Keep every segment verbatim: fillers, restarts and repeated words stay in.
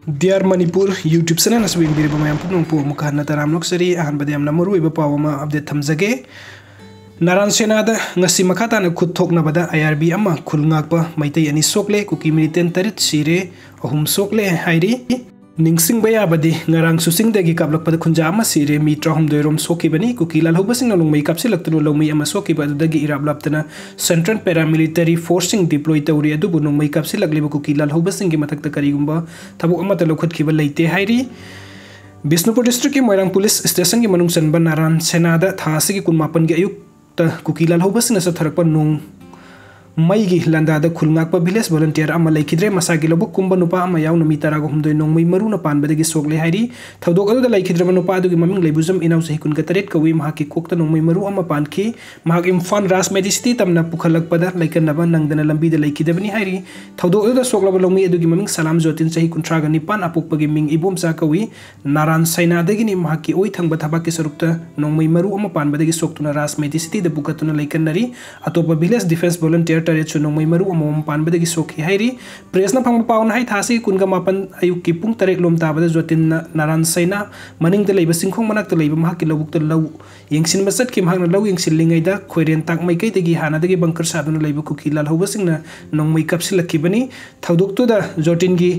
Dear Manipur YouTube channel ꯑꯁꯤꯕꯨ ꯌꯦꯡꯕꯤꯔꯤꯕ ꯃꯌꯥꯝ ꯄꯨꯝꯅꯃꯛꯄꯨ ꯑꯃꯨꯛꯀ ꯍꯟꯅ ꯇꯔꯥꯝꯅ ꯑꯣꯛꯆꯔꯤ꯫ ꯑꯍꯥꯟꯕꯗ ꯌꯥꯝꯅ ꯃꯔꯨꯑꯣꯏꯕ ꯄꯥꯎ ꯑꯃ update ꯊꯝꯖꯒꯦ꯫ ꯅꯥꯔꯥꯟ ꯁꯦꯅꯥꯗ ꯉꯁꯤ ꯃꯈꯥ ꯇꯥꯅ ꯈꯨꯠ ꯊꯣꯛꯅꯕꯗ IRB ꯑꯃ ꯈꯨꯜ ꯉꯥꯛꯄ ꯃꯩꯇꯩ ꯑꯅꯤ ꯁꯣꯛꯂꯦ, ꯀꯨꯀꯤ militant ꯇꯔꯦꯠ ꯁꯤꯔꯦ, ꯑꯍꯨꯝ ꯁꯣꯛꯂꯦ ꯍꯥꯏꯔꯤ꯫ ꯅꯤꯡꯁꯤꯡꯕ ꯌꯥꯕꯗꯤ ꯉꯔꯥꯡꯁꯨ ꯆꯤꯡꯗꯒꯤ ꯀꯥꯞꯂꯛꯄꯗ ꯈꯨꯟꯖꯥ ꯑꯃ ꯁꯤꯔꯦ, ꯃꯤ ꯇꯔꯥꯍꯨꯝꯗꯣꯏ ꯔꯣꯝ ꯁꯣꯛꯈꯤꯕꯅꯤ꯫ ꯀꯨꯀꯤ ꯂꯥꯜꯍꯧꯕꯁꯤꯡꯅ ꯅꯣꯡꯃꯩ ꯀꯥꯞꯁꯤꯜꯂꯛꯇꯨꯅ ꯂꯧꯃꯤ ꯑꯃ ꯁꯣꯛꯈꯤꯕ ꯑꯗꯨꯗꯒꯤ ꯏꯔꯥꯞ ꯂꯥꯞꯇꯅ central paramilitary force ꯁꯤꯡ deploy ꯇꯧꯔꯤ, ꯑꯗꯨꯕꯨ ꯅꯣꯡꯃꯩ ꯀꯥꯞꯁꯤꯜꯂꯛꯂꯤꯕ ꯀꯨꯀꯤ ꯂꯥꯜꯍꯧꯕꯁꯤꯡꯒꯤ ꯃꯊꯛꯇ ꯀꯔꯤꯒꯨꯝꯕ ꯊꯕꯛ ꯑꯃꯠꯇ ꯂꯧꯈꯠꯈꯤꯕ ꯂꯩꯇꯦ ꯍꯥꯏꯔꯤ꯫ ꯕꯤꯁꯅꯨꯄꯨꯔ district ꯀꯤ ꯃꯣꯏꯔꯥꯡ police station ꯒꯤ ꯃꯅꯨꯡ ꯆꯟꯕ ꯅꯥꯔꯥꯟ ꯁꯦꯅꯥꯗ ꯊꯥ ꯑꯁꯤꯒꯤ ꯀꯨꯟꯃꯥꯄꯟꯒꯤ ꯑꯌꯨꯛꯇ ꯀꯨꯀꯤ ꯂꯥꯜꯍꯧꯕꯁꯤꯡꯅ ꯆꯠꯊꯔꯛꯄ ꯅꯣꯡ ꯃꯩꯒꯤ ꯂꯥꯟꯗꯥꯗ ꯈꯨꯜ ꯉꯥꯛꯄ village volunteer ꯑꯃ ꯂꯩꯈꯤꯗ꯭ꯔꯦ꯫ ꯃꯁꯥꯒꯤ ꯂꯧꯕꯨꯛ ꯀꯨꯝꯕ ꯅꯨꯄꯥ ꯑꯃ ꯌꯥꯎꯅ ꯃꯤ ꯇꯔꯥꯒ ꯍꯨꯝꯗꯣꯏ ꯅꯣꯡꯃꯩ ꯃꯔꯨꯅ ꯄꯥꯟꯕꯗꯒꯤ ꯁꯣꯛꯂꯦ ꯍꯥꯏꯔꯤ꯫ ꯊꯧꯗꯣꯛ ꯑꯗꯨꯗ ꯂꯩꯈꯤꯗ꯭ꯔꯕ ꯅꯨꯄꯥ ꯑꯗꯨꯒꯤ ꯃꯃꯤꯡ ꯂꯩꯕꯨꯖꯝ ꯏꯅꯥꯎ, ꯆꯍꯤ ꯀꯨꯟꯒ ꯇꯔꯦꯠ ꯀꯧꯏ꯫ ꯃꯍꯥꯛꯀꯤ ꯀꯣꯛꯇ ꯅꯣꯡꯃꯩ ꯃꯔꯨ ꯑꯃ ꯄꯥꯟꯈꯤ꯫ ꯃꯍꯥꯛ ꯏꯝꯐꯥꯜ ꯔꯥꯖ ꯃꯦꯗꯤꯁꯤꯇꯤ ꯇꯝꯅ ꯄꯨꯈꯠꯂꯛꯄꯗ ꯂꯩꯀꯟꯅꯕ ꯅꯪꯗꯅ ꯂꯝꯕꯤꯗ ꯂꯩꯈꯤꯗꯕꯅꯤ ꯍꯥꯏꯔꯤ꯫ ꯊꯧꯗꯣꯛ ꯑꯗꯨꯗ ꯁꯣꯛꯂꯕ ꯂꯧꯃꯤ ꯑꯗꯨꯒꯤ ꯃꯃꯤꯡ ꯁꯂꯥꯝ ꯖꯣꯇꯤꯟ, ꯆꯍꯤ ꯀꯨꯟꯊ꯭ꯔꯥꯒ ꯅꯤꯄꯥꯟ ꯑꯄꯣꯛꯄꯒꯤ ꯃꯤꯡ ꯏꯕꯣꯝꯆꯥ ꯀꯧꯏ꯫ ꯅꯥꯔꯥꯟ ꯁꯩꯅꯥꯗꯒꯤꯅꯤ꯫ ꯃꯍꯥꯛꯀꯤ ꯑꯣꯏ ꯊꯪꯕ ꯊꯕꯥꯛꯀꯤ ꯁꯔꯨꯛꯇ ꯅꯣꯡꯃꯩ ꯃꯔꯨ ꯑꯃ ꯄꯥꯟꯕꯗꯒꯤ ꯁꯣꯛꯇꯨꯅ ꯔꯥꯖ ꯃꯦꯗꯤꯁꯤꯇꯤꯗ ꯄꯨꯈꯠꯇꯨꯅ ꯂꯩꯀꯟꯅꯔꯤ꯫ ꯑꯇꯣꯞꯄ village defence volunteer ꯇꯔꯦꯠꯁꯨ ꯅꯣꯡꯃꯩ ꯃꯔꯨ ꯑꯃꯃꯝ ꯄꯥꯟꯕꯗꯒꯤ ꯁꯣꯛꯈꯤ ꯍꯥꯏꯔꯤ꯫ Press ꯅ ꯐꯪꯕ ꯄꯥꯎꯅ ꯍꯥꯏ, ꯊꯥ ꯑꯁꯤꯒꯤ ꯀꯨꯟꯒ ꯃꯥꯄꯟ ꯑꯌꯨꯛꯀꯤ ꯄꯨꯡ ꯇꯔꯦꯠ ꯂꯣꯝ ꯇꯥꯕꯗ ꯖꯣꯇꯤꯟꯅ ꯅꯥꯔꯥꯟ ꯁꯩꯅꯥ ꯃꯅꯤꯡꯗ ꯂꯩꯕ ꯆꯤꯡꯈꯣꯡ ꯃꯅꯥꯛꯇ ꯂꯩꯕ ꯃꯍꯥꯛꯀꯤ ꯂꯧꯕꯨꯛꯇ ꯂꯧ ꯌꯦꯡꯁꯤꯟꯕ ꯆꯠꯈꯤ꯫ ꯃꯍꯥꯛꯅ ꯂꯧ ꯌꯦꯡꯁꯤꯜꯂꯤꯉꯩꯗ ꯈꯣꯏꯔꯦꯟ ꯇꯥꯛ ꯃꯥꯏꯀꯩꯗꯒꯤ ꯍꯥꯟꯅꯗꯒꯤ bunker ꯁꯥꯗꯨꯅ ꯂꯩꯕ ꯀꯨꯀꯤ ꯂꯥꯜꯍꯧꯕꯁꯤꯡꯅ ꯅꯣꯡꯃꯩ ꯀꯥꯞꯁꯤꯜꯂꯛꯈꯤꯕꯅꯤ꯫ ꯊꯧꯗꯣꯛꯇꯨꯗ ꯖꯣꯇꯤꯟꯒꯤ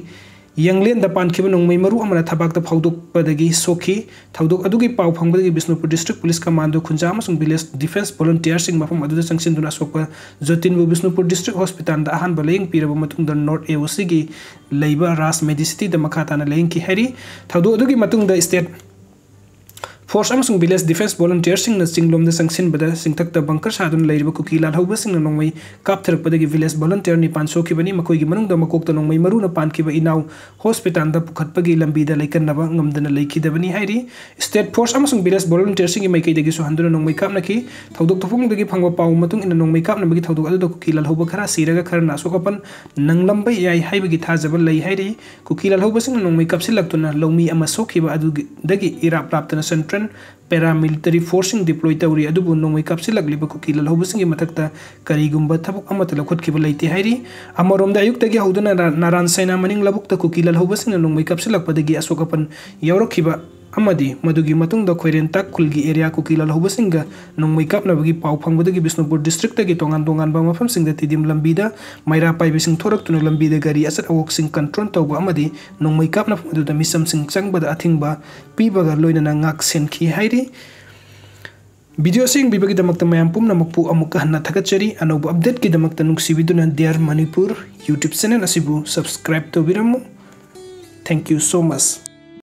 ꯌꯥꯡꯂꯦꯟꯗ ꯄꯥꯟꯈꯤꯕ ꯅꯣꯡꯃꯩ ꯃꯔꯨ ꯑꯃꯅ ꯊꯕꯥꯛꯇ ꯐꯥꯎꯗꯣꯛꯄꯗꯒꯤ ꯁꯣꯛꯈꯤ꯫ ꯊꯧꯗꯣꯛ ꯑꯗꯨꯒꯤ ꯄꯥꯎ ꯐꯪꯕꯗꯒꯤ ꯕꯤꯁꯅꯨꯄꯨꯔ district police commando, ꯈꯨꯟꯖꯥ ꯑꯃꯁꯨꯡ village defence volunteer ꯁꯤꯡ ꯃꯐꯝ ꯑꯗꯨꯗ ꯆꯪꯁꯤꯟꯗꯨꯅ ꯑꯁꯣꯛꯄ ꯖꯣꯇꯤꯟꯕꯨ ꯕꯤꯁꯅꯨꯄꯨꯔ district hospital ꯗ ꯑꯍꯥꯟꯕ ꯂꯥꯌꯦꯡ ꯄꯤꯔꯕ ꯃꯇꯨꯡꯗ North A O C ꯒꯤ ꯂꯩꯕ ꯔꯥꯖ ꯃꯦꯗꯤꯁꯤꯇꯤꯗ ꯃꯈꯥ ꯇꯥꯅ ꯂꯥꯌꯦꯡꯈꯤ ꯍꯥꯏꯔꯤ꯫ ꯊꯧꯗꯣꯛ ꯑꯗꯨꯒꯤ ꯃꯇꯨꯡꯗ state force ꯑꯃꯁꯨꯡ village defence volunteer ꯁꯤꯡꯅ ꯆꯤꯡꯂꯣꯝꯗ ꯆꯪꯁꯤꯟꯕꯗ ꯆꯤꯡꯊꯛꯇ bunker ꯁꯥꯗꯨꯅ ꯂꯩꯔꯤꯕ ꯀꯨꯀꯤ ꯂꯥꯜꯍꯧꯕꯁꯤꯡꯅ ꯅꯣꯡꯃꯩ ꯀꯥꯞꯊꯔꯛꯄꯗꯒꯤ village volunteer ꯅꯤꯄꯥꯟ ꯁꯣꯛꯈꯤꯕꯅꯤ꯫ ꯃꯈꯣꯏꯒꯤ ꯃꯅꯨꯡꯗ ꯃꯀꯣꯛꯇ ꯅꯣꯡꯃꯩ ꯃꯔꯨꯅ ꯄꯥꯟꯈꯤꯕ ꯏꯅꯥꯎ hospital ꯗ ꯄꯨꯈꯠꯄꯒꯤ ꯂꯝꯕꯤꯗ ꯂꯩꯀꯟꯅꯕ ꯉꯝꯗꯅ ꯂꯩꯈꯤꯗꯕꯅꯤ ꯍꯥꯏꯔꯤ꯫ State force ꯑꯃꯁꯨꯡ village volunteer ꯁꯤꯡꯒꯤ ꯃꯥꯏꯀꯩꯗꯒꯤꯁꯨ ꯍꯟꯗꯨꯅ ꯅꯣꯡꯃꯩ ꯀꯥꯞꯅꯈꯤ꯫ ꯊꯧꯗꯣꯛ ꯊꯣꯛꯐꯝꯗꯒꯤ ꯐꯪꯕ ꯄꯥꯎ ꯃꯇꯨꯡ ꯏꯟꯅ ꯅꯣꯡꯃꯩ ꯀꯥꯞꯅꯕꯒꯤ ꯊꯧꯗꯣꯛ ꯑꯗꯨꯗ ꯀꯨꯀꯤ ꯂꯥꯜꯍꯧꯕ ꯈꯔ ꯁꯤꯔꯒ ꯈꯔꯅ ꯑꯁꯣꯛ ꯑꯄꯟ ꯅꯪꯂꯝꯕ ꯌꯥꯏ ꯍꯥꯏꯕꯒꯤ ꯊꯥꯖꯕ ꯂꯩ ꯍꯥꯏꯔꯤ꯫ ꯀꯨꯀꯤ ꯂꯥꯜꯍꯧꯕꯁꯤꯡꯅ ꯅꯣꯡꯃꯩ ꯀꯥꯞꯁꯤꯜꯂꯛꯇꯨꯅ ꯂꯧꯃꯤ ꯑꯃ ꯁꯣꯛꯈꯤꯕ ꯑꯗꯨꯗꯒꯤ ꯏꯔꯥꯞ ꯂꯥꯞꯇꯅ central paramilitary forceꯁꯤꯡ deploy ꯇꯧꯔꯤ, ꯑꯗꯨꯕꯨ ꯅꯣꯡꯃꯩ ꯀꯥꯞꯁꯤꯜꯂꯛꯂꯤꯕ ꯀꯨꯀꯤ ꯂꯥꯜꯍꯧꯕꯁꯤꯡꯒꯤ ꯃꯊꯛꯇ ꯀꯔꯤꯒꯨꯝꯕ ꯊꯕꯛ ꯑꯃꯠꯇ ꯂꯧꯈꯠꯈꯤꯕ ꯂꯩꯇꯦ ꯍꯥꯏꯔꯤ꯫ ꯑꯃꯔꯣꯝꯗ ꯑꯌꯨꯛꯇꯒꯤ ꯍꯧꯗꯨꯅ ꯅꯥ-, ꯅꯥꯔꯥꯟ ꯁꯥꯏꯅꯥ ꯃꯅꯤꯡ ꯂꯧꯕꯨꯛꯇ ꯀꯨꯀꯤ ꯂꯥꯜꯍꯧꯕꯁꯤꯡꯅ ꯅꯣꯡꯃꯩ ꯀꯥꯞꯁꯤꯜꯂꯛꯄꯗꯒꯤ ꯑꯁꯣꯛ ꯑꯄꯟ ꯌꯥꯎꯔꯛꯈꯤꯕ ꯑꯃꯗꯤ ꯃꯗꯨꯒꯤ ꯃꯇꯨꯡꯗ ꯈꯣꯏꯔꯦꯟꯇꯥꯛ ꯈꯨꯜꯒꯤ area ꯀꯨꯀꯤ ꯂꯥꯜꯍꯧꯕꯁꯤꯡꯒ ꯅꯣꯡꯃꯩ ꯀꯥꯞꯅꯕꯒꯤ ꯄꯥꯎ ꯐꯪꯕꯗꯒꯤ ꯕꯤꯁꯅꯨꯄꯨꯔ districtꯇꯒꯤ ꯇꯣꯉꯥꯟ ꯇꯣꯉꯥꯟꯕ ꯃꯐꯝꯁꯤꯡꯗ ꯇꯤꯗꯤꯝ ꯂꯝꯕꯤꯗ ꯃꯩꯔꯥ ꯄꯥꯏꯕꯤꯁꯤꯡ ꯊꯣꯔꯛꯇꯨꯅ ꯂꯝꯕꯤꯗ ꯒꯥꯔꯤ ꯑꯆꯠ ꯑꯋꯣꯛꯁꯤꯡ control ꯇꯧꯕ ꯑꯃꯗꯤ ꯅꯣꯡꯃꯩ ꯀꯥꯞꯅꯐꯝ ꯑꯗꯨꯗ ꯃꯤꯆꯝꯁꯤꯡ ꯆꯪꯕꯗ ꯑꯊꯤꯡꯕ ꯄꯤꯕꯒ ꯂꯣꯏꯅꯅ ꯉꯥꯛ ꯁꯦꯟꯈꯤ ꯍꯥꯏꯔꯤ꯫ Video ꯑꯁꯤ ꯌꯦꯡꯕꯤꯕꯒꯤꯗꯃꯛꯇ ꯃꯌꯥꯝ ꯄꯨꯝꯅꯃꯛꯄꯨ ꯑꯃꯨꯛꯀ ꯍꯟꯅ ꯊꯥꯒꯠꯆꯔꯤ꯫ ꯑꯅꯧꯕ updateꯀꯤꯗꯃꯛꯇ ꯅꯨꯡꯁꯤꯕꯤꯗꯨꯅ Dare Manipur YouTube channel ꯑꯁꯤꯕꯨ subscribe ꯇꯧꯕꯤꯔꯝꯃꯨ꯫ Thank you so much꯫